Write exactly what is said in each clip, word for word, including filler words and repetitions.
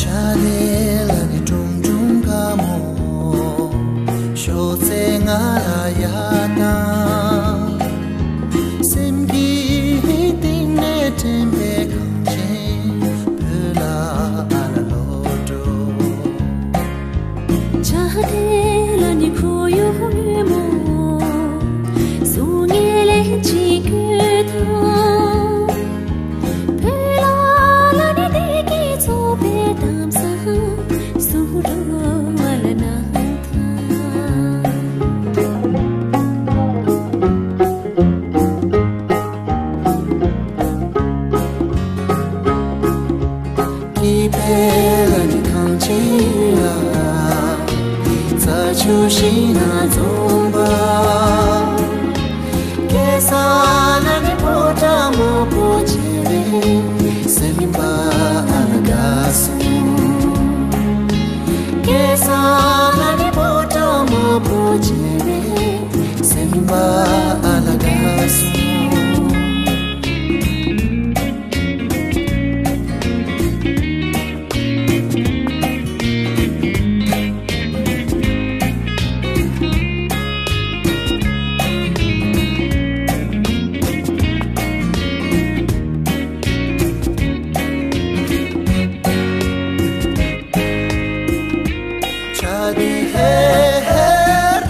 ཆ་རེ་ལ་ནི་ཀྲུང་ཀྲུང་དགའ་མོ། ཤོག་ཚེ་ང་ལ་ཡ་དང་། སེམས་ཀྱི་གཏིང་ནས་དྲན་པའི་གངས་ཅན་བོད་ལ་ཨ་ལ་ལོ་འགྲོ། ཆ་རེ་ལ་ནི་ཁོར་ཡུག་ཉོན་མོ། གཟུགས་བརྙན་ལེན་གྱི་སྐུ་ཐང་། བོད་ལ་ལ་ནི་བདེ་སྐྱིད་ཚོགས་པའི་གཏམ་བཟང་། གསུང་རོགས་ལ་གནང་དང་། སྐྱིད་པའི་ལ་ནི་གངས་ཅན་ཡུལ་ལ། རྩྭ་ཆུ་ཤིང་ནགས་འཛོམས་པ། སྐལ་བཟང་ལ་ནི་ཕོ་བྲང་མང་པོ་མཇལ་བས། སེམས་པ་ཨ་ལ་དགའ་སོང་། སྐལ་བཟང་ལ་ནི་ཕོ་བྲང་མང་པོ་མཇལ་བས། སེམས་པ་ཨ་ལ་དགའ་སོང་། ཆ་དེ་ཧེ་ཧེ་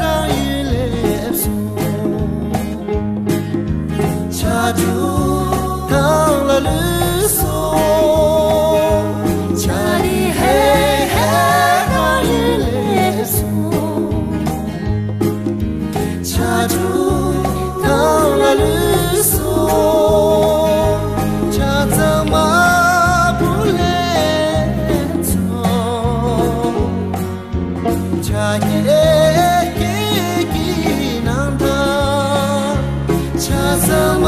རང་ཡུལ་སླེབས་སོང་། ཆ་དྲུག་ཐང་ལ་ལུས་སོང་། ཆ་དེ་ཧེ་ཧེ་རང་ཡུལ་སླེབས་སོང་། ཆ་དྲུག་ཐང་ལ་ལུས་སོང་། ཆ་ཚང་མ་བུ་ལེན་སོང་། ཆ་རྒྱལ་སྐྱེས་ཀྱི་ནང་དང་། ཆ་ཚང་མ་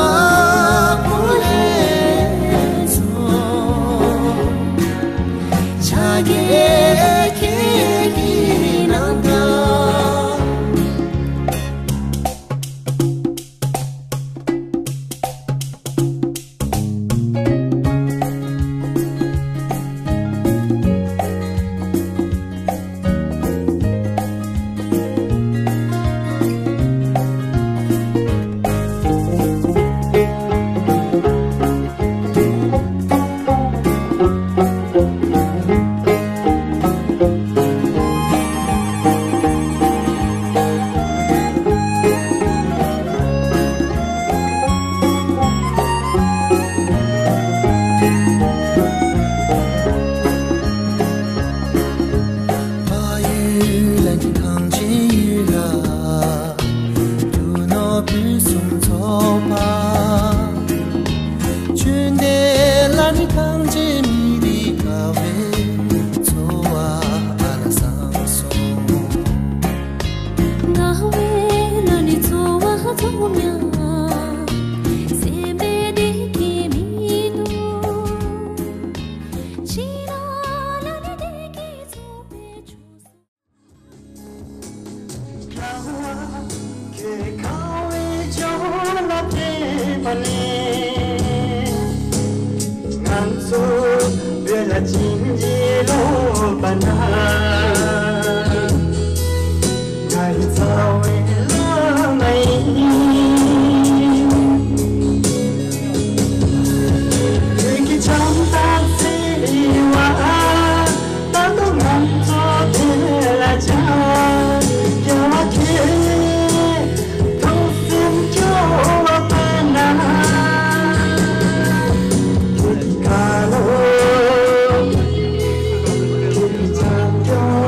བུ་ལེན་སོང་། ཆ་རྒྱལ་སྐྱེས་ཀྱི་ནང་དང་། ཕ་ཡུལ་ལ་ནི་གངས་ཅན་ཡུལ་ལ། རྒྱུ་ནོར་ཕུན་སུམ་ཚོགས་པ། ཆོས་ལྡན་ལ་ནི་གངས་ཅན་མི་རིགས་དགའ་བའི་འཚོ་བ་ཨ་ལ་བཟང་སོང་། དགའ་བའི་ལ་ནི་འཚོ་བ་རྫོགས་མྱང་། སེམས་པའི་བདེ་སྐྱིད་མི་འདུག་ཕྱི་ལ་ལ་ནི་བདེ་སྐྱིད་ཚོགས་པའི་ཆུ་ཁ་བའི་ལྗོངས་ལ་ཕེབས་པ་ནས། ང་ཚོ་བོད་ལ་བྱིན་གྱིས་རློབས་པ་ན། ང་ཡི་རྩ་བའི་བླ་མ་ཡིན། བོད་ཀྱི་བྱམས་དང་བརྩེ་བ། ད་དུང་ང་ཚོ་དེ་ལ་ཆགས། རྒྱལ་བ་ཁྱེད་ཐུགས་སེམས་སྐྱོ་བ་པ་ན། ཁྱེད་ཀྱི་ཁ་ལོ་ཁྱེད་ཀྱི་ཆགས་སྐྱོ།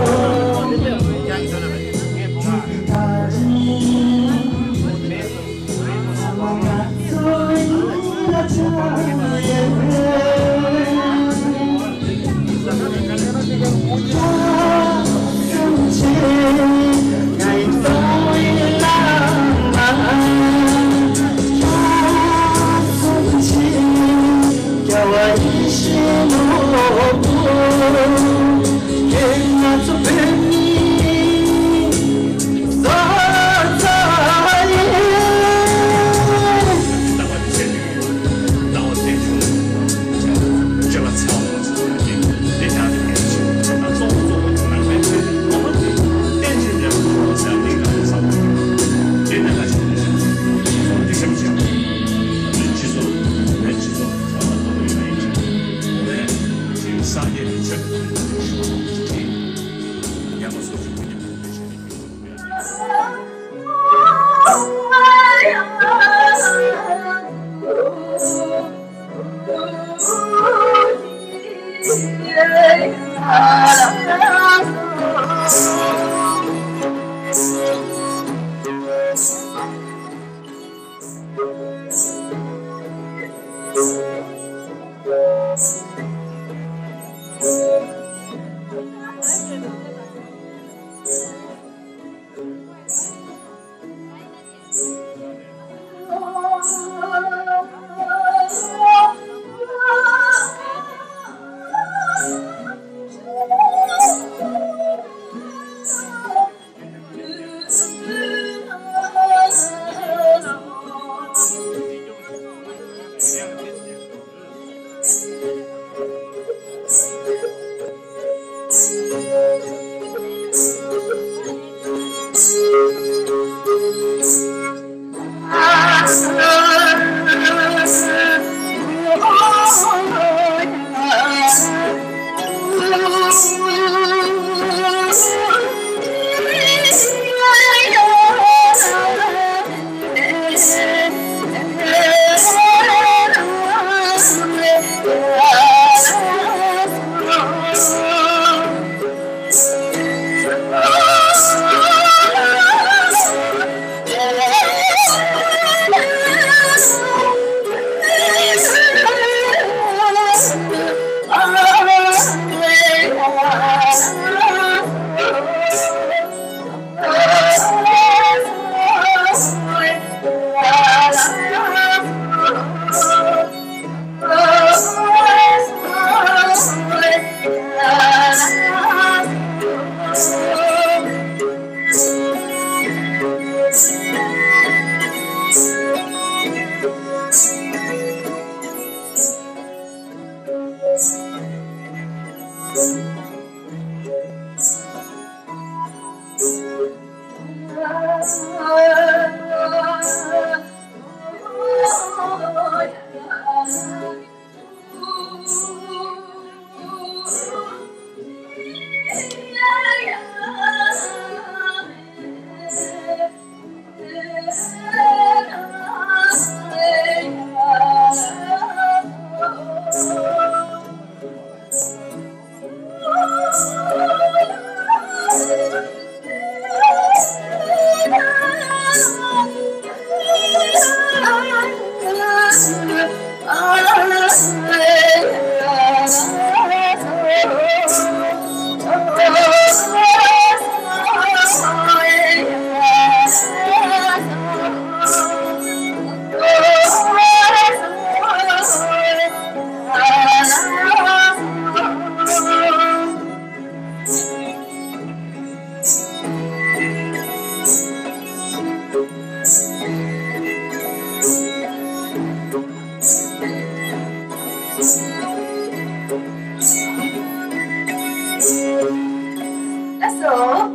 That's all.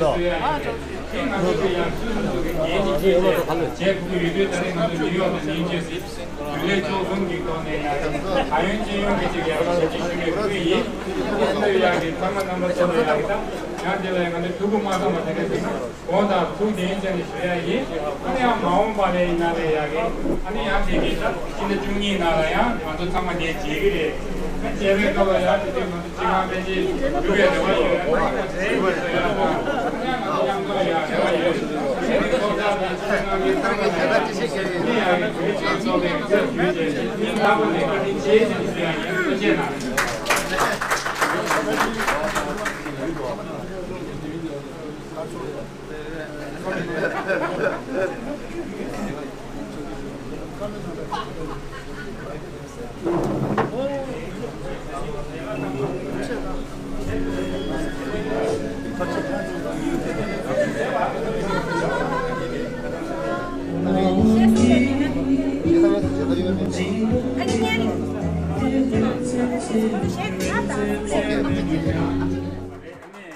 ལོ། ང་ཚོ་གི་ཡང་སུད་སི་གི་རྒྱལ་གཅེས་ཆེད་བྱས་ཕུལ་གྱི་ཡོད་དུས། ད་རེས་ང་ཚོ་ནིའུ་ཡོག་དང་ནིའུ་ཇར་སི་རྒྱུན་ལས་བཅུ་གསུམ་གྱི་ཐོག་ནས་ཡང་ད་ཡོན་སྤྱི་ཡོངས་ཀྱི་ཅིག་ཡག་པོ་ཞབས་ཕྱི་ཞུ་བའི་ཁུལ་ཡིན། ང་ཚོ་ཡག་གི་ཚང་མ་རྣམ་པ་ཚོ་ལ་ཡག་གི་ད་ཡང་དེ་ལ་ཡང་ང་ཚོ་ཐུགས་ཁུར་མ་བཏང་བ་དེ་འདྲ་ཞིག་དགོངས་དག་ཐུགས་དེ་ཡིན་ཅན་ནས་ཞུ་ཡ་ཡིན། ཨ་ནི་ཡང་མ་འོངས་པ་ལ་ཡིན་ན་ལས་ཡག་གི། ཨ་ནི་ཡང་དེ་གི་ད་ཕྱི་ཟླ་བཅུ་གཉིས་ནང་ལ་ཡང་ང་ཚོ་ཚང་མ་དེ་མཇལ་གི་རེད། ཨ་མཇལ་བའི་སྐབས་ལ་ཡང་དེ་དུས་ང་ཚོ་སྤྱི་ཁང་ཕལ་ཆེར་འགྲུབ་པའི་རེ་བ་ཡོད། ཨ་ནི་ཡང་ང་ཚོ་མཉམ་འཛོམས་ཡག་རེ་བ་ཡོད། ཨ་ནི་ཚོགས་བཅར་དང་སྤྱི་ཁང་གི་ཚང་མ་ནས་ཨ་ནི་ཡག་གི་དུས་ཆེན་ཚོགས་པའི་ཚེས་བཅུ་བཅས་སྙིང་ཐག་པ་ནས་བཀའ་དྲིན་ཆེ་ཞེས་ཞུ་ཡ་ཡིན། ཐུགས་རྗེ་གནང་། ཨ་ནི།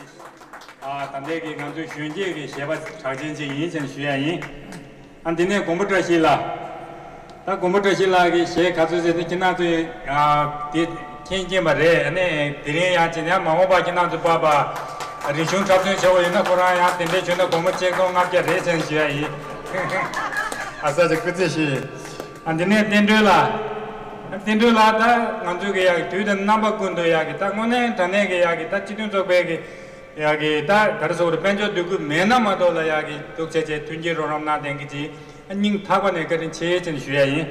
ཨ་ད་ལྟའི་གི་ང་ཚོའི་གཞོན་སྐྱེས་ཀྱི་གཞས་པ་གྲགས་ཅན་ཅིག་ཡིན་ཅེས་ཞུ་ཡ་ཡིན། ཨ་འདི་ནས་མགོན་པོ་བཀྲ་ཤིས་ལགས། ད་མགོན་པོ་བཀྲ་ཤིས་ལགས་ཀྱི་གཞས་ག་ཚོད་ཟེར་ན་ཁྱེད་རང་ཚོས་ཨ་དེ་མཁྱེན་མཁྱེན་པ་རེད། ཨ་ནི་དེ་རིང་ཡང་ཅི་ནས་མ་འོངས་པ་ཁྱེད་རང་ཚོ་པ་པ་རིག་གཞུང་འཁྲབ་སྟོན་བྱ་བ་ཡིན་ན་ཁོ་རང་ཡང་དེ་འདྲའི་བྱུང་ན་སྒོར་མོ་ཆིག་སྟོང་ལྔ་བརྒྱ་རེད་ཅེས་ཞུ་ཡ་ཡིན། ཨ་ས་ཅིག་སྐུ་རྩེད་ཞུ་ཡིན། ཨ་འདི་ནས་བསྟན་སྒྲོལ་ལགས། ཨ་ བསྟན་སྒྲོལ་ལགས། ད་ང་ཚོའི་གི་ཡག་གི་དུས་དང་རྣམ་པ་ཀུན་ཏུ་ཡག་གི་ད་དངོས་གནས་དྲང་གནས་གི་ཡག་གི་ད་སྤྱི་མཐུན་ཚོགས་པའི་གི་ཡག་གི་ད་ག་རེ་ཟེར་དགོས་རེད། དཔལ་འབྱོར་འདོད་རྒུ་མེད་ན་མ་གཏོགས་ལ་ཡག་གི་འདུག་བྱས་བྱས་མཐུན་རྐྱེན་རོགས་རམ་གནང་བསྡད་མཁན་གྱི་སྙིང་ཐག་པ་ནས་བཀའ་དྲིན་ཆེ་ཟེར་ནས་ཞུ་ཡ་ཡིན།